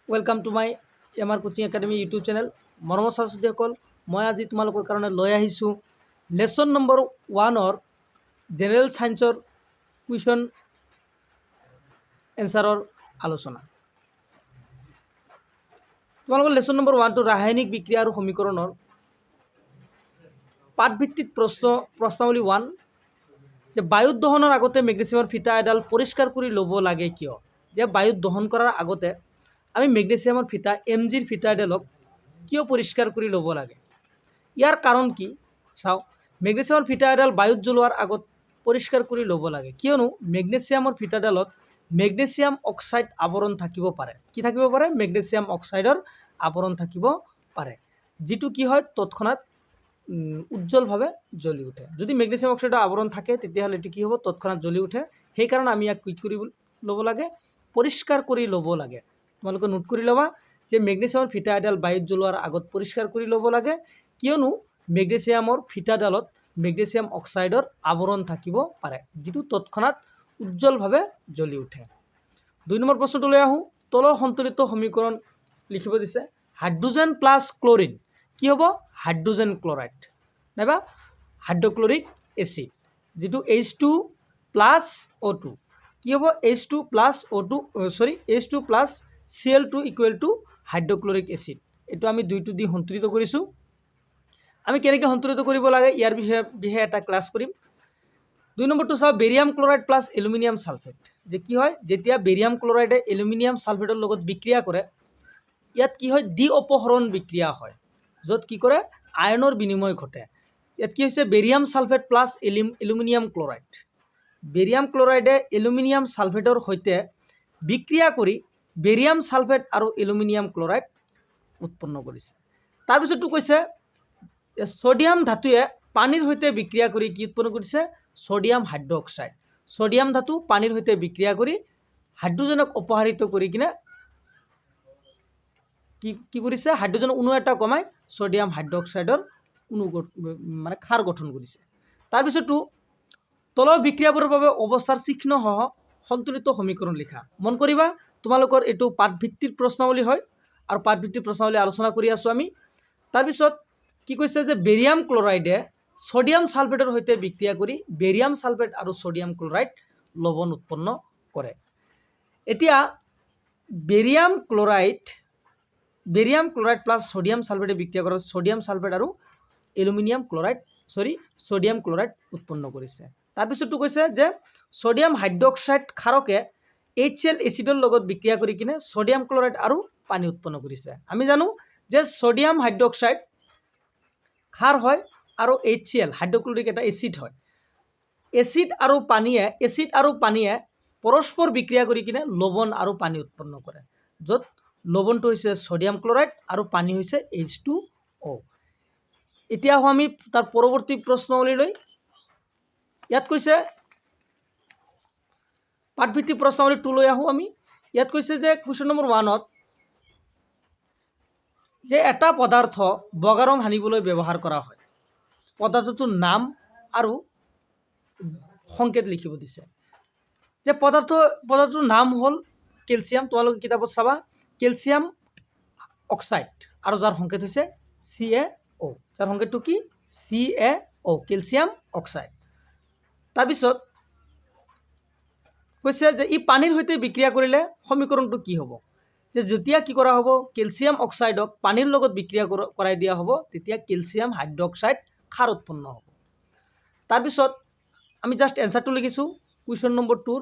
Welcome to my MR Coaching Academy YouTube channel. মৰমৰ ছাত্ৰ ছাত্ৰীসকল, মই আজি তোমালোকৰ কাৰণে লৈ আহিছোঁ লেচন নম্বৰ ওৱানৰ জেনেৰেল ছায়েন্সৰ কুৱেশ্যন এনচাৰৰ আলোচনা। তোমালোকৰ লেচন নম্বৰ ওৱানটো ৰাসায়নিক বিক্ৰিয়া আৰু সমীকৰণৰ পাঠভিত্তিক প্ৰশ্ন, প্ৰশ্নাৱলী ওৱান, যে বায়ুত দহনৰ আগতে মেগনেছিয়ামৰ ফিতা এডাল পৰিষ্কাৰ কৰি ল'ব লাগে কিয়? যে বায়ুত দহন কৰাৰ আগতে আমি মেগনেছিয়ামৰ ফিতা, এম জিৰ ফিতা এডালক কিয় পৰিষ্কাৰ কৰি ল'ব লাগে? ইয়াৰ কাৰণ কি চাওঁ। মেগনেছিয়ামৰ ফিতা এডাল বায়ুত জ্বলোৱাৰ আগত পৰিষ্কাৰ কৰি ল'ব লাগে, কিয়নো মেগনেছিয়ামৰ ফিতাডালত মেগনেছিয়াম অক্সাইড আৱৰণ থাকিব পাৰে। কি থাকিব পাৰে? মেগনেছিয়াম অক্সাইডৰ আৱৰণ থাকিব পাৰে, যিটো কি হয়, তৎক্ষণাত উজ্জ্বলভাৱে জ্বলি উঠে। যদি মেগনেছিয়াম অক্সাইডৰ আৱৰণ থাকে, তেতিয়াহ'লে এইটো কি হ'ব? তৎক্ষণাত জ্বলি উঠে। সেইকাৰণে আমি ইয়াক কি কৰি ল'ব লাগে? পৰিষ্কাৰ কৰি ল'ব লাগে। তোমালোকে নোট কৰি ল'বা যে মেগনেছিয়ামৰ ফিতা এডাল বায়ুত জ্বলোৱাৰ আগত পৰিষ্কাৰ কৰি ল'ব লাগে, কিয়নো মেগনেছিয়ামৰ ফিতাডালত মেগনেছিয়াম অক্সাইডৰ আৱৰণ থাকিব পাৰে, যিটো তৎক্ষণাত উজ্জ্বলভাৱে জ্বলি উঠে। দুই নম্বৰ প্ৰশ্নটোলৈ আহোঁ। তলৰ সন্তুলিত সমীকৰণ লিখিব দিছে। হাইড্ৰজেন প্লাছ ক্লৰিন কি হ'ব? হাইড্ৰজেন ক্লৰাইড নাইবা হাইড্ৰক্লৰিক এচিড, যিটো H2 plus O2 কি হ'ব? H2 plus O2, sorry, H2 plus Cl2 equal to hydrochloric acid. এইটো আমি দুইটো দি সন্তুলিত কৰিছোঁ। আমি কেনেকৈ সন্তুলিত কৰিব লাগে, ইয়াৰ বিষয়ে এটা ক্লাছ কৰিম। দুই নম্বৰটো চাওঁ, barium chloride plus aluminium sulphate যে কি হয়? যেতিয়া বেৰিয়াম ক্লৰাইডে এলুমিনিয়াম ছালফেটৰ লগত বিক্ৰিয়া কৰে, ইয়াত কি হয়? দ্বি অপসৰণ বিক্ৰিয়া হয়, য'ত কি কৰে, আয়নৰ বিনিময় ঘটে। ইয়াত কি হৈছে? Barium sulphate plus aluminium chloride, barium ক্লৰাইডে aluminium ছালফেটৰ সৈতে বিক্ৰিয়া কৰি বেৰিয়াম ছালফেট আৰু এলুমিনিয়াম ক্লৰাইড উৎপন্ন কৰিছে। তাৰপিছতটো কৈছে, ছ'ডিয়াম ধাতুৱে পানীৰ সৈতে বিক্ৰিয়া কৰি কি উৎপন্ন কৰিছে? Sodium hydroxide. Sodium ধাতু পানীৰ সৈতে বিক্ৰিয়া কৰি হাইড্ৰজেনক অপসাৰিত কৰি কিনে কি কি কৰিছে? হাইড্ৰজেন অণু এটা কমাই ছ'ডিয়াম হাইড্ৰক্সাইডৰ অণু, মানে ক্ষাৰ গঠন কৰিছে। তাৰপিছতো তলৰ বিক্ৰিয়াবোৰৰ বাবে অৱস্থাৰ চিহ্নসহ সন্তুলিত সমীকৰণ লিখা। মন কৰিবা, তোমালোকৰ এইটো পাঠভিত্তিক প্ৰশ্নাৱলী হয় আৰু পাঠভিত্তিক প্ৰশ্নাৱলী আলোচনা কৰি আছোঁ আমি। তাৰপিছত কি কৈছে যে বেৰিয়াম ক্লৰাইডে ছ'ডিয়াম ছালফেটৰ সৈতে বিক্ৰিয়া কৰি বেৰিয়াম ছালফেট আৰু ছ'ডিয়াম ক্লৰাইড লৱণ উৎপন্ন কৰে। এতিয়া barium chloride plus sodium ছালফেটে বিক্ৰিয়া কৰাত ছ'ডিয়াম ছালফেট আৰু aluminium chloride, sorry, sodium chloride উৎপন্ন কৰিছে। তাৰপিছতটো কৈছে যে ছ'ডিয়াম হাইড্ৰক্সাইড ক্ষাৰকে এইচ চি এল এচিডৰ লগত বিক্ৰিয়া কৰি কিনে ছ'ডিয়াম ক্লৰাইড আৰু পানী উৎপন্ন কৰিছে। আমি জানো যে ছ'ডিয়াম হাইড্ৰক্সাইড ক্ষাৰ হয় আৰু এইচ চি এল, হাইড্ৰক্লৰিক এটা এচিড হয়। এচিড আৰু পানীয়ে পৰস্পৰ বিক্ৰিয়া কৰি কিনে লৱণ আৰু পানী উৎপন্ন কৰে, য'ত লৱণটো হৈছে ছ'ডিয়াম ক্লৰাইড আৰু পানী হৈছে H2O। এতিয়া আহোঁ আমি তাৰ পৰৱৰ্তী প্ৰশ্নাৱলীলৈ। ইয়াত কৈছে, পাঠভিত্তিক প্ৰশ্নাৱলী টুলৈ আহোঁ আমি। ইয়াত কৈছে যে কুৱেশ্যন নম্বৰ ওৱানত যে এটা পদাৰ্থ বগা ৰং সানিবলৈ ব্যৱহাৰ কৰা হয়, পদাৰ্থটোৰ নাম আৰু সংকেত লিখিব দিছে। যে পদাৰ্থটোৰ নাম হ'ল কেলছিয়াম, তোমালোকে কিতাপত চাবা, কেলছিয়াম অক্সাইড আৰু যাৰ সংকেত হৈছে চি এ অ'। যাৰ সংকেতটো কি? C A O, calcium oxide. তাৰপিছত কৈছে যে ই পানীৰ সৈতে বিক্ৰিয়া কৰিলে সমীকৰণটো কি হ'ব? যে যেতিয়া কি কৰা হ'ব, কেলছিয়াম অক্সাইডক পানীৰ লগত বিক্ৰিয়া কৰাই দিয়া হ'ব, তেতিয়া কেলছিয়াম হাইড্ৰক্সাইড ক্ষাৰ উৎপন্ন হ'ব। তাৰপিছত আমি জাষ্ট এনচাৰটো লিখিছোঁ কুৱেশ্যন নম্বৰ টুৰ,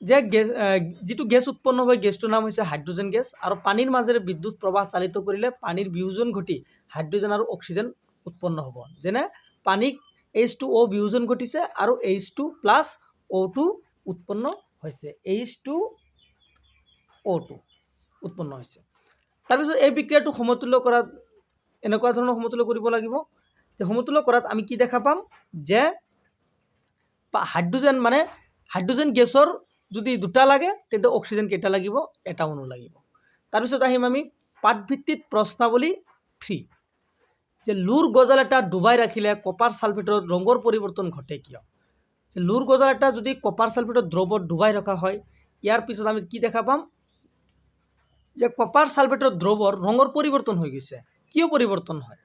যে গেছ, যিটো গেছ উৎপন্ন হয়, গেছটোৰ নাম হৈছে হাইড্ৰজেন গেছ আৰু পানীৰ মাজেৰে বিদ্যুৎ প্ৰবাহ চালিত কৰিলে পানীৰ বিয়োজন ঘটি হাইড্ৰজেন আৰু অক্সিজেন উৎপন্ন হ'ব। যেনে পানীক এইচ টু অ' বিয়োজন ঘটিছে আৰু H2 plus O2 উৎপন্ন হৈছে, এইচ টু অ' টু উৎপন্ন হৈছে। তাৰপিছত এই বিক্ৰিয়াটো সমতুল্য কৰাত এনেকুৱা ধৰণৰ সমতুল্য কৰিব লাগিব যে সমতুল্য কৰাত আমি কি দেখা পাম যে হাইড্ৰজেন, মানে হাইড্ৰজেন গেছৰ যদি দুটা লাগে, তেন্তে অক্সিজেন কেইটা লাগিব? এটা অণু লাগিব। তাৰপিছত আহিম আমি পাঠভিত্তিত প্ৰশ্নাৱলী থ্ৰী, যে লোৰ গজাল এটা ডুবাই ৰাখিলে কপাৰ ছালফেটৰ ৰঙৰ পৰিৱৰ্তন ঘটে কিয়? লোৰ গজাল এটা যদি কপাৰ ছালফেটৰ দ্ৰৱত ডুবাই ৰখা হয়, ইয়াৰ পিছত আমি কি দেখা পাম যে কপাৰ ছালফেটৰ দ্ৰৱৰ ৰঙৰ পৰিৱৰ্তন হৈ গৈছে। কিয় পৰিৱৰ্তন হয়?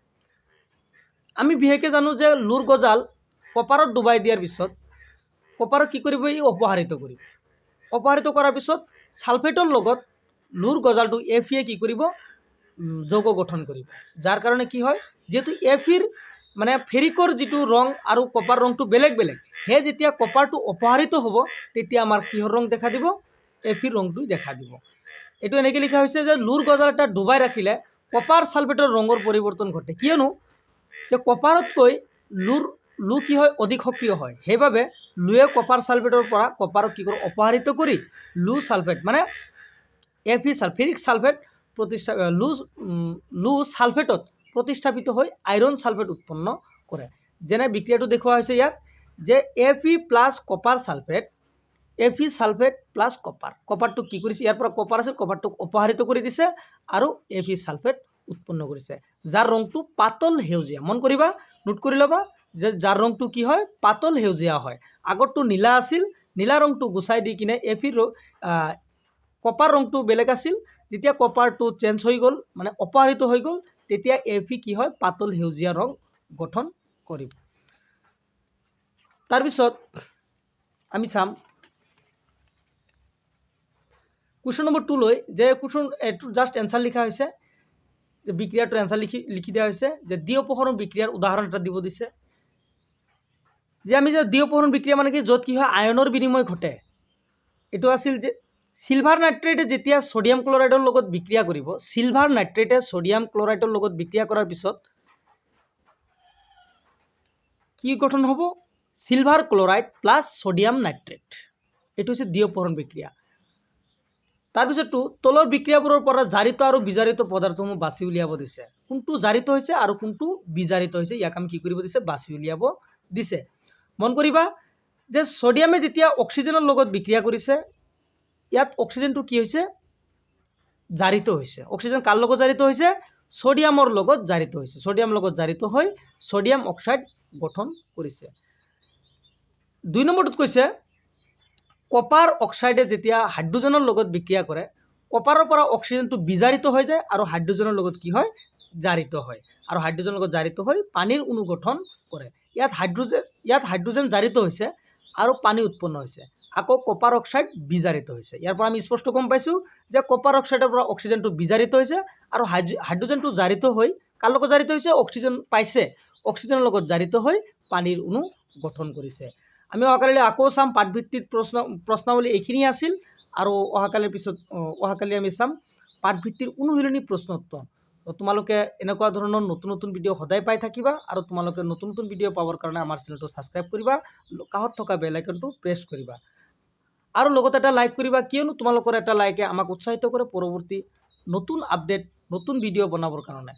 আমি বিশেষকৈ জানো যে লোৰ গজাল কপাৰত ডুবাই দিয়াৰ পিছত কপাৰক কি কৰিব? ই অপসাৰিত কৰিব। অপসাৰিত কৰাৰ পিছত ছালফেটৰ লগত লোৰ গজালটো এফ ইয়ে কি কৰিব? যৌগ গঠন কৰিব। যাৰ কাৰণে কি হয়, যিহেতু এফ ইৰ মানে ফেৰিকৰ যিটো ৰং আৰু কপাৰ ৰংটো বেলেগ বেলেগ, সেয়ে যেতিয়া কপাৰটো অপসাৰিত হ'ব, তেতিয়া আমাৰ কিহৰ ৰং দেখা দিব? এফ ইৰ ৰংটো দেখা দিব। এইটো এনেকৈ লিখা হৈছে যে লোৰ গজাল এটা ডুবাই ৰাখিলে কপাৰ ছালফেটৰ ৰঙৰ পৰিৱৰ্তন ঘটে, কিয়নো যে কপাৰতকৈ লো কি হয়? অধিক সক্ৰিয় হয়। সেইবাবে লোৱে কপাৰ ছালফেটৰ পৰা কপাৰক কি কৰে? অপসাৰিত কৰি লো ছালফেট মানে এফ ই ফেৰিক ছালফেট প্ৰতিষ্ঠা লো লো ছালফেটত প্ৰতিস্থাপিত হৈ আইৰণ ছালফেট উৎপন্ন কৰে। যেনে বিক্ৰিয়াটো দেখুওৱা হৈছে ইয়াত যে Fe plus copper sulphate, Fe sulphate plus copper। কপাৰটোক কি কৰিছে? ইয়াৰ পৰা কপাৰ আছিল, কপাৰটোক অপসাৰিত কৰি দিছে আৰু এফ ই ছালফেট উৎপন্ন কৰিছে, যাৰ ৰংটো পাতল সেউজীয়া। মন কৰিবা, নোট কৰি ল'বা যে যাৰ ৰংটো কি হয়? পাতল সেউজীয়া হয়। আগৰটো নীলা আছিল। নীলা ৰংটো গুচাই দি কিনে এফ ইৰ কপাৰ ৰংটো বেলেগ আছিল। যেতিয়া কপাৰটো চেঞ্জ হৈ গ'ল, মানে অপসাৰিত হৈ গ'ল, তেতিয়া এফ ই কি হয়? পাতল সেউজীয়া ৰং গঠন কৰিব। তাৰপিছত আমি চাম কুৱেশ্যন নম্বৰ 2 লৈ যে কুৱেশ্যন এইটো জাষ্ট এনচাৰ লিখা হৈছে যে বিক্ৰিয়াটোৰ এনচাৰ লিখি লিখি দিয়া হৈছে যে দ্বি অপসৰণ বিক্ৰিয়াৰ উদাহৰণ এটা দিব দিছে যে আমি যে দ্বি অপসৰণ বিক্ৰিয়া মানে কি, য'ত কি হয়? আয়নৰ বিনিময় ঘটে। এইটো আছিল যে চিলভাৰ নাইট্ৰেটে যেতিয়া ছ'ডিয়াম ক্লৰাইডৰ লগত বিক্ৰিয়া কৰিব, চিলভাৰ নাইট্ৰেটে ছ'ডিয়াম ক্লৰাইডৰ লগত বিক্ৰিয়া কৰাৰ পিছত কি গঠন হ'ব? Silver chloride plus sodium nitrate। এইটো হৈছে দ্বি অপসৰণ বিক্ৰিয়া। তাৰপিছততো তলৰ বিক্ৰিয়াবোৰৰ পৰা জাৰিত আৰু বিজাৰিত পদাৰ্থসমূহ বাছি উলিয়াব দিছে। কোনটো জাৰিত হৈছে আৰু কোনটো বিজাৰিত হৈছে, ইয়াক আমি কি কৰিব দিছে? বাছি উলিয়াব দিছে। মন কৰিবা যে ছ'ডিয়ামে যেতিয়া অক্সিজেনৰ লগত বিক্ৰিয়া কৰিছে, ইয়াত অক্সিজেনটো কি হৈছে? জাৰিত হৈছে। অক্সিজেন কাৰ লগত জাৰিত হৈছে? ছ'ডিয়ামৰ লগত জাৰিত হৈছে। ছ'ডিয়ামৰ লগত জাৰিত হৈ ছ'ডিয়াম অক্সাইড গঠন কৰিছে। 2 নম্বৰটোত কৈছে, কপাৰ অক্সাইডে যেতিয়া হাইড্ৰজেনৰ লগত বিক্ৰিয়া কৰে, কপাৰৰ পৰা অক্সিজেনটো বিজাৰিত হৈ যায় আৰু হাইড্ৰজেনৰ লগত কি হয়? জাৰিত হয় আৰু হাইড্ৰজেনৰ লগত জাৰিত হৈ পানীৰ অণু গঠন কৰে। ইয়াত হাইড্ৰজেন জাৰিত হৈছে আৰু পানী উৎপন্ন হৈছে। আকৌ কপাৰ অক্সাইড বিজাৰিত হৈছে। ইয়াৰ পৰা আমি স্পষ্ট গম পাইছোঁ যে কপাৰ অক্সাইডৰ পৰা অক্সিজেনটো বিজাৰিত হৈছে আৰু হাইড্ৰজেনটো জাৰিত হৈ কাৰ লগত জাৰিত হৈছে? অক্সিজেন পাইছে, অক্সিজেনৰ লগত জাৰিত হৈ পানীৰ অণু গঠন কৰিছে। আমি অহাকালিলৈ আকৌ চাম পাঠভিত্তিক প্ৰশ্নাৱলী। এইখিনি আছিল আৰু অহাকালিৰ পিছত অহাকালি আমি চাম পাঠভিত্তিৰ অনুশীলনী প্ৰশ্ন উত্তৰ। তোমালোকে এনেকুৱা ধৰণৰ নতুন নতুন ভিডিঅ' সদায় পাই থাকিবা আৰু তোমালোকে নতুন নতুন ভিডিঅ' পাবৰ কাৰণে আমাৰ চেনেলটো ছাবস্ক্ৰাইব কৰিবা, কাষত থকা বেল আইকনটো প্ৰেছ কৰিবা আৰু লগতে এটা লাইক কৰিবা, কিয়নো তোমালোকৰ এটা লাইকে আমাক উৎসাহিত কৰে পৰৱৰ্তী নতুন আপডেট, নতুন ভিডিঅ' বনাবৰ কাৰণে।